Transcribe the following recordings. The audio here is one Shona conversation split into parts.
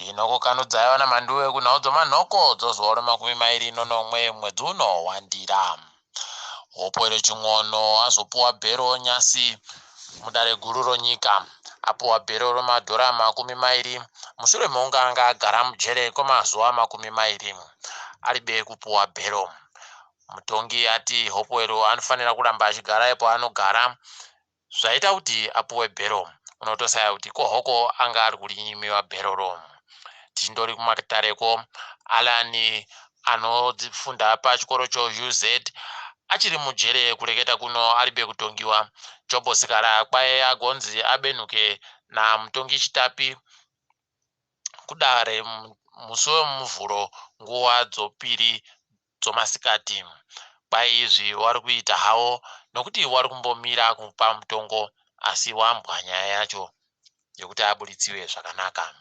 Ndinokukanudzai vana Mhanduwe kunhau dzomanhoko dzozuva remakumi mairi nonomwe mwedzi uno waNdira. Hopewell Chin'ono azopuwa bhero nyasi mudare guru ronyika. Apuwa bhero remadhora 20 mushure mekunge anga agara mujere kwemazuva 20 aribe kupuwa bhero. Mutongi ati Hopewell anofanira kuramba achigara ipo anogara zvaita kuti apuwe bhero. Unotosaya kuti ko Hoko anga ari kurinyimiwa bheroro. Tichindori kumatareko, Alan anofunda pachikoro choUZ achiri mujere kureketa kuno aribe kutongiwa. Jobo Sikhala kwaye agonzi abenuke namutongi Chitapi kudare musi weMuvhuro nguva dzopiri dzomasikati. Kwai izvi wari kuita hawo nokuti wari kumbomira kupa mutongo asi wambwa nyaya yacho yekuti aburitsiwe zvakanaka.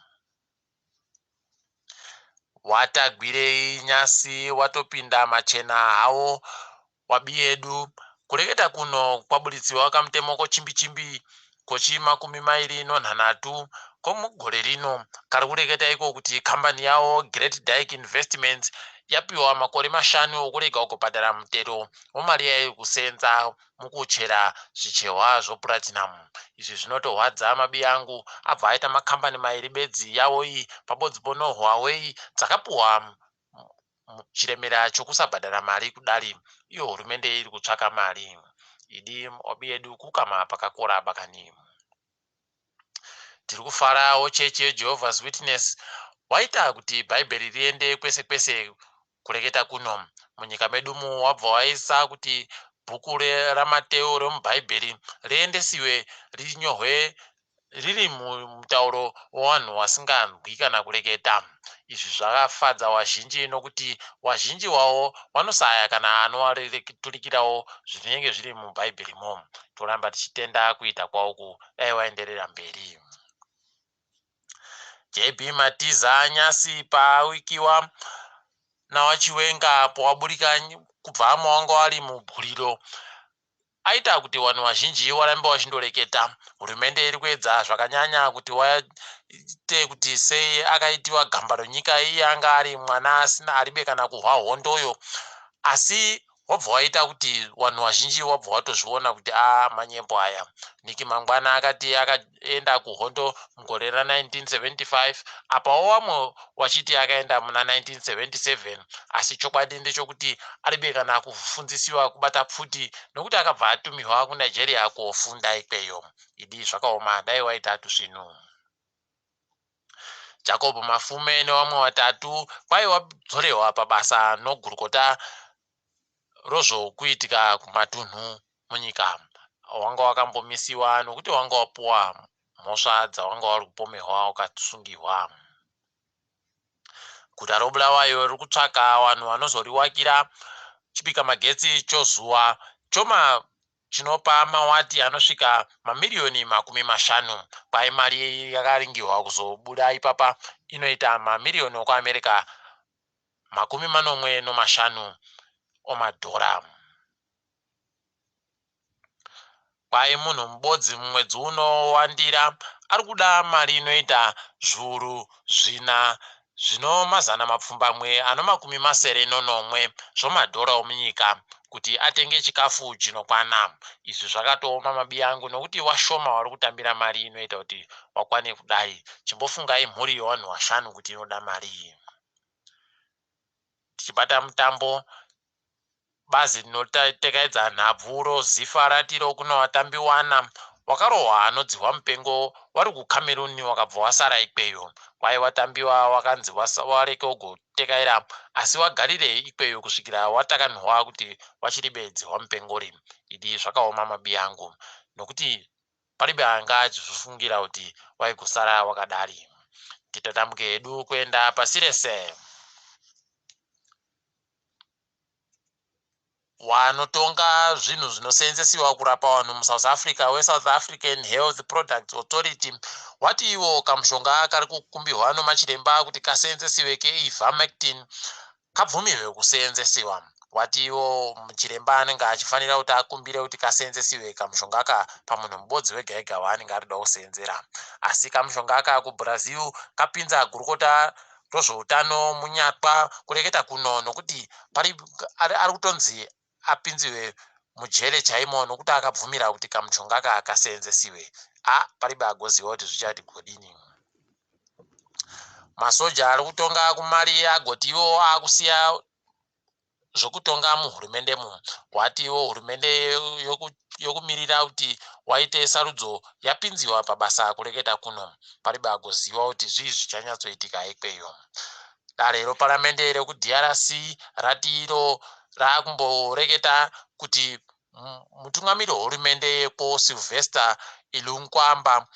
Watagwirei nyasi watopinda machena hawo wabiyedu kureketa kuno kwaburitsiwa kamutemo kochimbi chimbi kochi 23 komugore rino kari kureketa iko kuti kambani yawo Great Dyke Investments yapiwa makore mashanu okurega kugobhadhara mutero wemari yairi kusenza mukuchera zvicherwa zvopuratinum. Izvi zvinotorwadza mabiya angu abva aita makambani mairi bedzi yawo iyi pabodzi pono Huawei dzakapuhwa chiremera chokusabhadhara mari kudari iyo hurumende iri kutsvaka mari. Idi obi yedu kukama pakakora bakani. Tiri kufarawo chechi yeJehovah's Witness waita kuti bhaibheri riende kwese kwese kureketa kuno munyika medumu wabva waisa kuti bhuku raMateo remubhaibheri riendesiwe rinyorwe riri mumutauro wevanhu wasinganzwi kana kureketa. Izvi zvakafadza wazhinji nokuti wazhinji wavo wanosaya kana anovaturikirawo zvinenge zviri mubhaibherimo. Toramba tichitenda kuita kwauku dai waenderera mberi. JB Matiza nyasi paawikiwa nawaChiwenga pawaburika kubva mawanga wari mubhuriro aita kuti vanhu vazhinji varambe vachindoreketa. Hurumende iri kuedza zvakanyanya kuti waite kuti sei akaitiwa gamba renyika iye anga ari mwana asina aribe kana kuhwa hondoyo asi wabva waita kuti vanhu vazhinji wabva watozviona kuti a manyembo aya. Nick Mangwana akati akaenda kuhondo mugore ra1975 apawo vamwe wachiti akaenda muna 1977 asi chokwadi ndechokuti aribe kana kufundzisiwa kubata pfuti nokuti akabva atumirwa kuNigeria kofunda ikweyo. Idi zvakaoma dai waita tusvinu. Jacob Mafume nevamwe vatatu kwai wadzorewa pabasa nogurukota rozvokuitika kumatunhu munyika. Wanga wakambomisiwa nokuti wanga wapuwa mhosva dzawanga wari kupomehwa ukasungihwa. Guta roBulawayo riri kutsvaka vanhu vanozoriwakira chibika magetsi chozuva choma chinopa mawati anosvika mamiriyoni 50. Kwai mari yakaringirwa kuzobuda ipapa inoita mamiriyoni okuAmerica 75 omadhora. Kwai munhu mubodzi mumwedzi uno waNdira ari kuda mari inoita zviuru zvina zvino 787 zvomadhora omunyika kuti atenge chikafu chinokwana. Izvi zvakatooma mabiyangu nokuti washoma wari kutambira mari inoita kuti wakwane kudai. Chimbofungai mhuri yevanhu vashanu kuti inoda marii. Tichibata mutambo, bazi rinotekaidza nhabvu roZIFA rati rokuna vatambi wana wakarohwa anodzihwa mupengo wari kuCameroon wakabva wasara ikweyo. Kwai watambiwa wakanzi wareke ugotekaira asi wagarire ikweyo kusvikira watakanhwa kuti wachiribe dzihwa mupengori. Idi zvakaoma mabiyangu nokuti paribe anga achizvifungira kuti waigosara wakadari. Titatambuke hedu kuenda pasi rese. Wanotonga zvinhu zvinoseenzesiwa kurapa vanhu muSouth Africa weSouth African Health Products Authority wati iwo kamushonga kari kukumbirwa nomachiremba kuti kaseenzesiwe keIvermectin kabvumirwe kuseenzesiwa. Wati iwo chiremba anenge achifanira kuti akumbire kuti kaseenzesiwe kamushonga aka pamunhu mubodzi wega wega waanenge arida kuseenzera. Asi kamushonga aka kuBrazil kapinza gurukota rozveutano munyatwa kureketa kuno, nokuti pari ari kutonzi apinziwe mujere chaimo nokuti akabvumira kuti kamushonga aka kaseenzesiwe. A paribe agoziva kuti zvichati godini. Masoja ari kutonga kuMali agoti iwo akusiya zvokutonga muhurumende mu. Watiwo hurumende yokumirira kuti waite sarudzo yapinziwa pabasa kureketa kuno. Paribe agoziva kuti zvii zvichanyatsoitika ikweyo. Dare reparamende rekuDRC rati iro raakumboreketa kuti mutungamiri wehurumende yeko, Sylvester Ilunkwamba,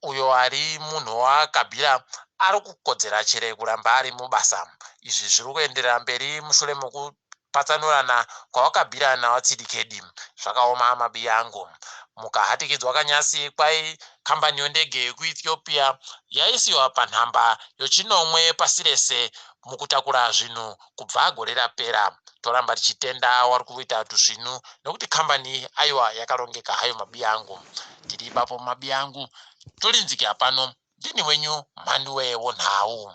uyo ari munhu waKabila, ari kukodzera chere kuramba ari mubasa. Izvi zviri kuenderera mberi mushure mekupatsanurana kwaVaKabila naVaTshisekedi. Zvakaoma mabiya angu. Mukahatikidzwa kanyasi kwai kambani yendege yekuEthiopia yaisiwa panhamba yochinomwe pasi rese mukutakura zvinhu kubva gore rapera. Toramba tichitenda wari kuita tusvinu nekuti kambani iyi aiwa yakarongeka hayo mabiya angu. Tiri ipapo mabiya angu, torinzikira pano. Ndini wenyu Mhanduwe wonhau.